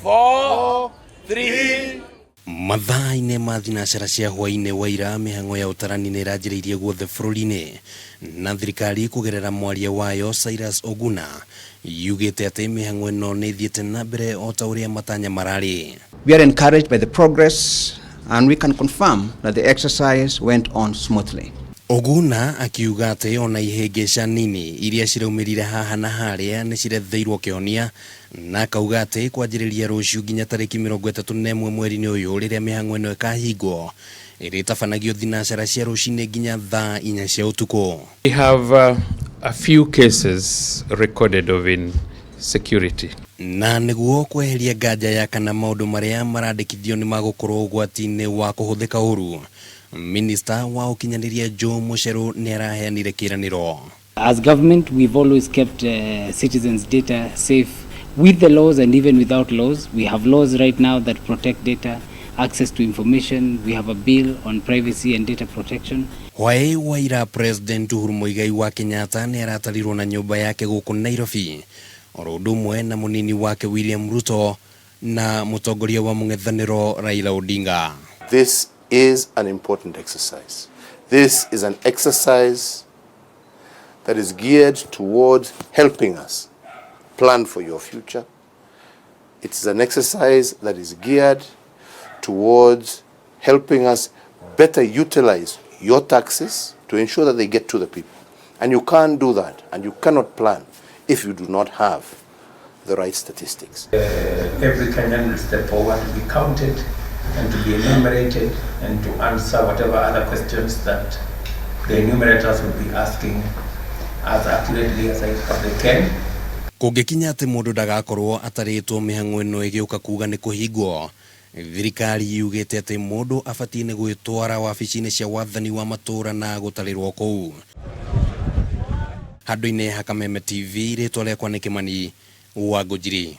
4, 3, Mathaa-inĩ ma thinacara cia hwaĩ-inĩ wa ira mĩhang'o ya ũtarani nĩ ĩranjĩrĩirie guothe bũrũri-inĩ na thirikari kũgerera mwaria wayo Cyrus Oguna yugĩte atĩ mĩhang'o ĩno nĩ ĩthiĩte na mbere o ta ũrĩa matanya mararĩ. We are encouraged by the progress and we can confirm that the exercise went on smoothly. Oguna akiuga atĩ ona ihĩngĩca nini iria ciraumĩrire haha na harĩa nĩ ciretheirwo kĩhonia na akauga atĩ kwanjĩrĩria rũciũ nginya tarĩki 31 mweri-inĩ ũyũ rĩrĩa mĩhang'o ĩno ĩkahingwo ĩrĩtabanagio thinacara cia rũcinĩ nginya thaa 4 cia ũtukũ. We have a few cases recorded of insecurity. Na nĩguo kweheria nganja ya kana maũndũ marĩa marandĩkithio nĩ magũkorwo ũgwati-inĩ wa kũhũthĩka ũru, Minista wa ũkinyanĩria Joe Mucheru nĩ araheanire kĩĩranĩro. As government, we've always kept citizens' data safe with the laws and even without laws. We have laws right now that protect data, access to information. We have a bill on privacy and data protection. Hwaĩ wa ira President Uhuru Muigai wa Kenyatta nĩ aratarirwo na nyũmba yake gũkũ Nairobi oro ũndũ ũmwe na mũnini wake William Ruto na mũtongoria wa mũng'ethanĩro Raila Odinga. This is an important exercise. This is an exercise that is geared towards helping us plan for your future. It is an exercise that is geared towards helping us better utilize your taxes to ensure that they get to the people. And you can't do that, and you cannot plan if you do not have the right statistics. Every Kenyan will step forward to be counted and to be enumerated and to answer whatever other questions that the enumerators will be asking as accurately as they can. Kũngĩkinya atĩ mũndũ ndagakorwo atarĩtwo mĩhang'o ĩno ĩgĩũka kuga nĩ kũhingwo, thirikari yugĩte atĩ mũndũ abatiĩ nĩ gwĩtwara wabici-inĩ cia wathani wa matũũra na gũtarĩrwo kũu. Handũ-inĩ ha Kameme TV, rĩtwa rĩakwa nĩ Kĩmani wa Ngũnjiri.